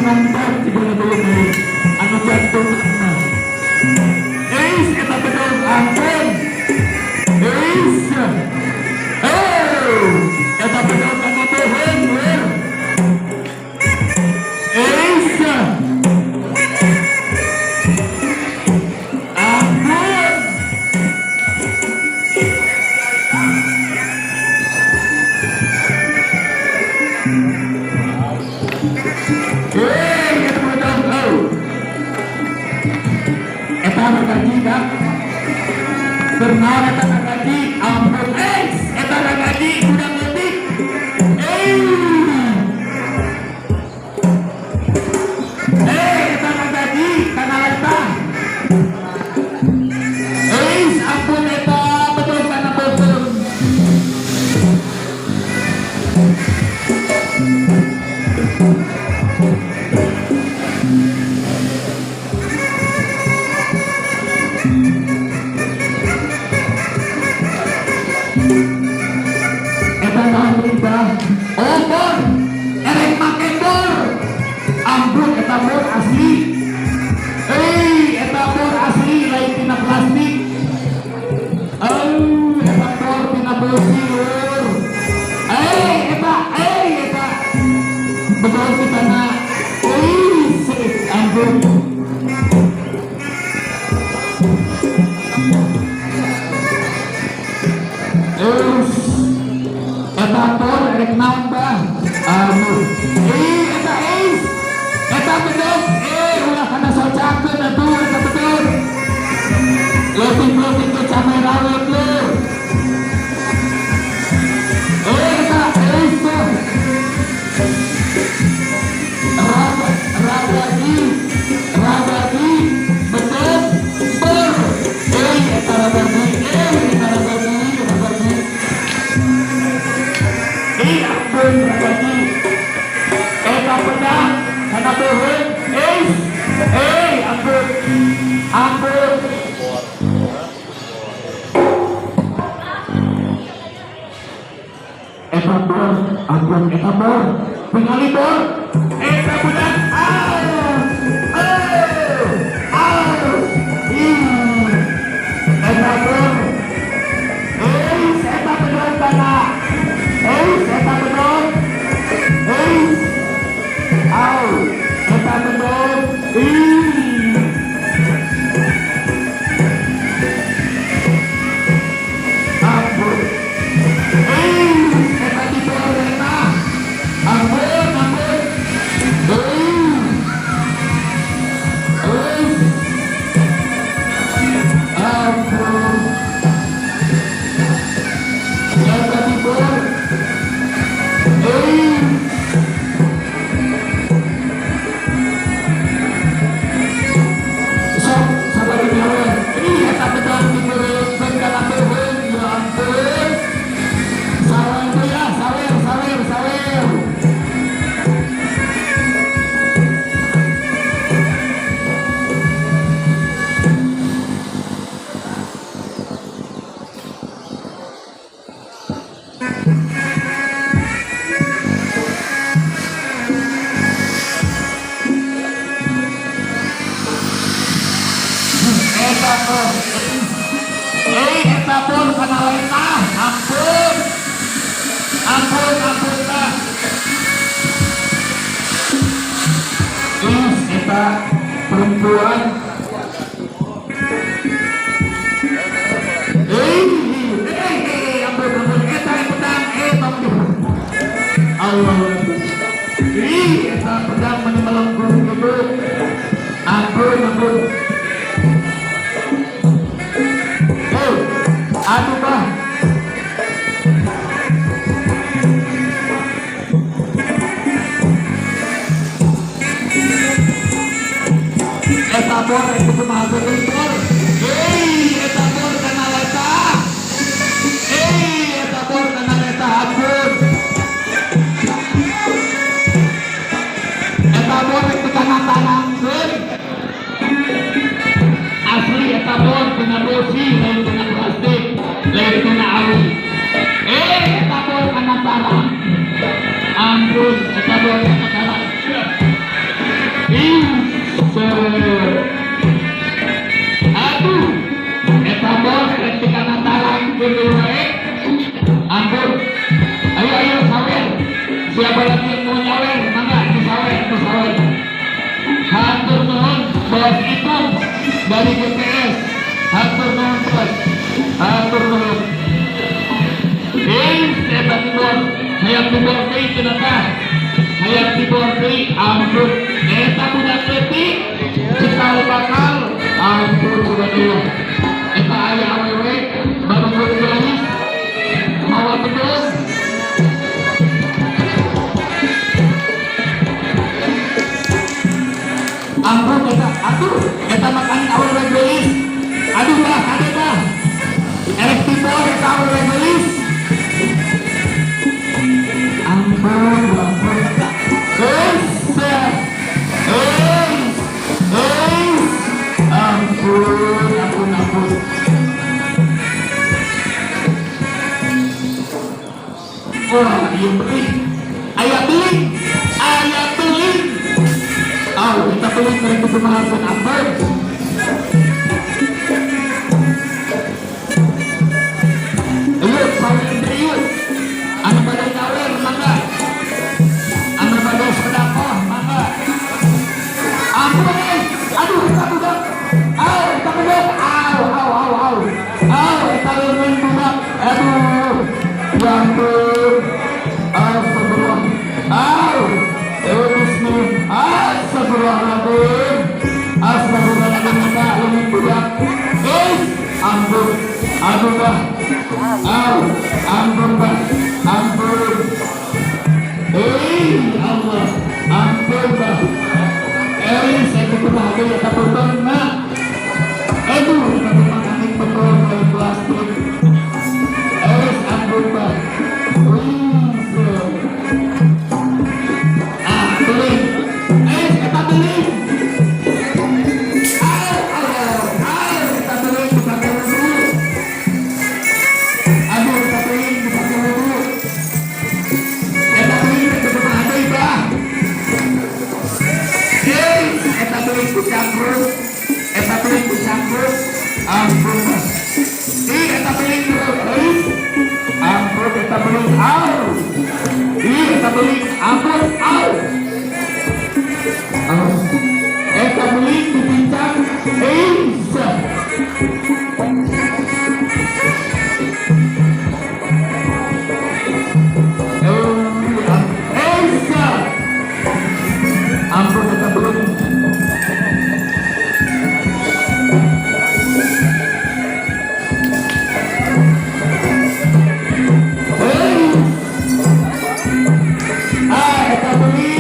Penonton juga dulu anu jantung Eis eta bedog ampun. Eis. Oh, eta bedog anu beuheung lur. Eis. Ampun. Eh, eta bedog oh. Eta ragaji dak. Benar eta ragaji ampun. Eis, eta ragaji udah leutik. Eh. Eh, eta ragaji kana eta. Eis, ampun eta bedog kana beuteung. Eta naon deui bah? Oh, bor. Erek make bor. Ampun eta bor asli. Eh, eta bor asli lain tina plastik. Oh, eta bor tina besi lur. Eh, eta, eh, eta. Bedog kita na. Eh, ampun. Eus. Eta bor erek naon bah? Aduh. Eh, eta eis. Eta bedog, eh, ulah kana socakeun atuh eta bedog. Leutik-leutik ke camera lur. Eh, eta eis tuh. Raga, ragaji, ragaji, bedog, bor. Eh, eta ragaji, eh, eta ragaji, ragaji. Eh, ampun ragaji. Eta pedang, kana beuheung, eis. Eh, ampun. Ampun. Eta bor, ampun eta bor. Tingali bor. Eta budak. Ah. Ah. Ah. Ih. Eta bor. Eis, eta bedog kana. Eis, eta bedog. Eis. Au. Eta bedog. Ih. Ampun. Eis, eta di bor eta. Ampun, ampun. Eis. Eis. Ampun. Eta di bor. Eis. Sok, sabar nyawa. Ih, eta bedog dibeureutkeun kana beuheung. Ya ampun. Sawer tuh ya, sawer, sawer, sawer. Eta bor. Eh, eta bor kana letah. Ampun. Ampun, ampun tah. Ih, eta perempuan. Eh, eh, eh, ampun, ampun. Eta pedang, eh, tong di. Allah. Ih, eta pedang meni melengkung gitu. Ampun, ampun. Eh, aduh bah. Eta bor itu kumaha geuning bor. Eh, eta bor kana leta. Eh, eta bor kana leta ampun. Eta bor rek ditanang-tanangkeun. Siapa lagi yang mau nyawer? Mangga, disawer, disawer. Hatur nuhun, Bos Ipung dari GPS. Hatur nuhun, Bos. Hatur nuhun. Eta tibor, hayang tibor deui cenah tah. Hayang tibor deui, ampun. Eta budak leutik, cikal bakal, ampun subhanallah. Eta aya awewe baru geulis mawa bedog. Ampun eta, atuh eta makan awewe geulis. Aduh bah, kade bah. Erek tibor eta awewe geulis. Ampun, ampun. Ampun, ampun, ampun. Wah, iya beli. Ayah beli, ayah beli. Oh, kita beli mereka pemahaman ampun. Ayo, saling beriut. Anu pada nyawer, mangga. Anu pada sedekah, mangga. Ampun, eh. Aduh, kita budak. Au, kita budak. Au, au, au, au. Au, kita leungeun budak. Aduh. Ya ampun. Astagfirullah. Au. Bismillah. Astagfirullahaladzim. Astagfirullahaladzim. Kita leungeun budak. Eh, ampun. Aduh, bah. Au, ampun, bah. Ampun. Eh, Allah. Ampun, bah. Eh, saya kudu bahagia eta beton na. Aduh, eta makanin beton dari plastik. Eh, ampun, bah. Wih, ah, beli. Eh, eta beli. Au, au, au, eta beli dipakai wudu. Aduh, eta beli dipakai wudu. Eta beli teh kudu bahagia, bah. Eh, eta beli dicangkruk. Eta beli dicangkruk. Ampun, bah. Ih, eta beli eh. Ampun, eta beli. Au. Ih, eta beli. Ampun, au. Au. Eta beli dipincang. Eh, eh, ampun, eta beli. Hei. Ah, eta beli.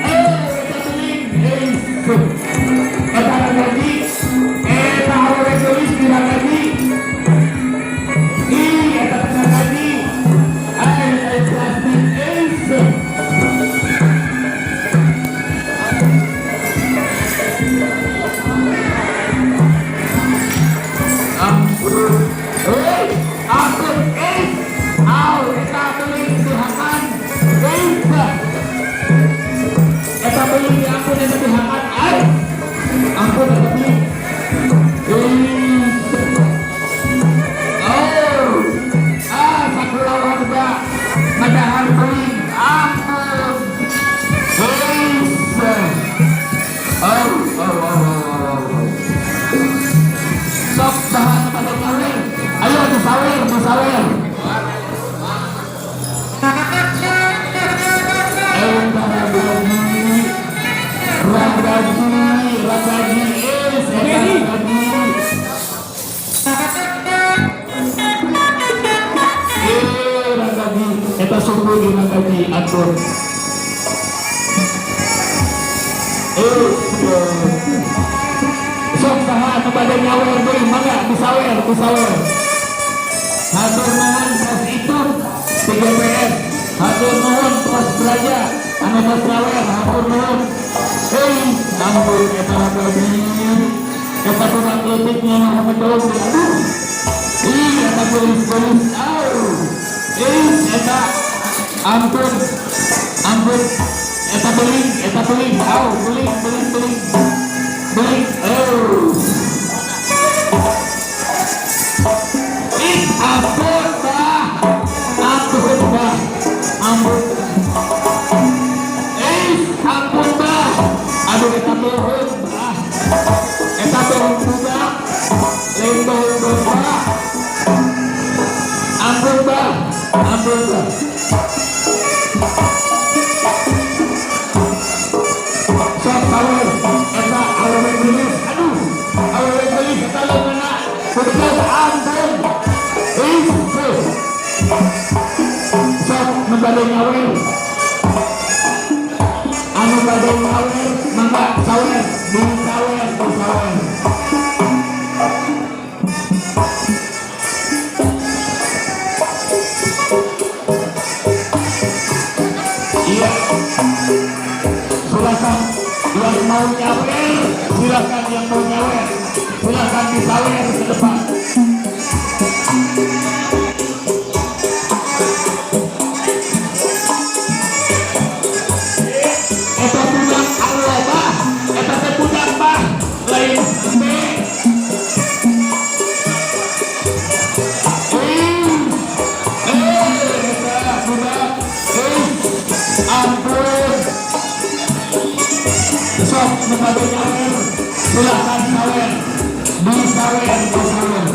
Eh, eta beli. Eh, eta gaji. Eta awewe geulis dina gaji. Ih, eta tengah gaji. Ah, eta plastik. Eh, ampun. Hei, ampun. Eh, au, eta beli dihakan. Eh, eta beli ampun eta dihakan. Ai, ampun eta beli. Eh, oh, ah, sakulawarga madahar beling. Ampun. Eh, oh, oh, oh, oh, oh. Sok saha pada nyawer. Ayo disawer, disawer. Eh, ragaji, ragaji, ragaji, eh, eta ragaji. Eh, ragaji, eta sungguh di ragaji, atur. Eh, sok saha anu bade nyawer deui, mangga disawer, disawer. Hatur nuhun pos itu TGPS. Hatur nuhun pos Braja anu tos nyawer, hatur nuhun. Hei, ampun eta ragaji. Eta tukang leutik nya mah betul. Aduh. Ih, eta geulis-geulis. Au. Ih, eta ampun. Ampun. Eta beling, eta beling. Au, beling, beling, beling. Beling. Oh. Ih, ampun, bah. Ampun, bah. Ampun. Sok sawer, eta awewe geulis. Aduh, awewe geulis eta leungeunna sukses, ampun. Ih, sok nu bade nyawer. Anu bade nyawer, mangga sawer, di sawer, di sawer. Iya. Silakan yang mau nyawer, silakan yang mau nyawer, silakan disawer ke depan. Eta budak Allah bah, eta teh budak bah, lain B. Eh, eh, eta budak, eh, ampun. Sok nu bade nyawer, silakan sawer, di sawer, di sawer.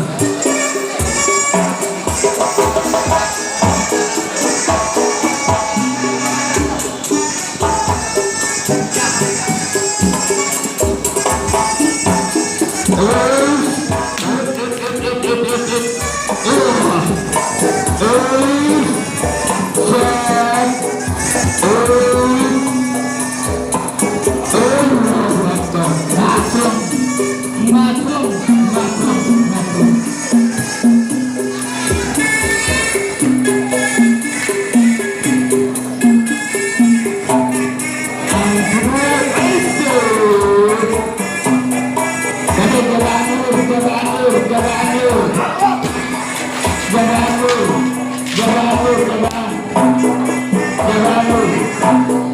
Macung, macung, macung. Jadi jagaan lur, jagaan lur, jagaan lur. Jagaan lur, jagaan lur, jagaan. Jagaan lur.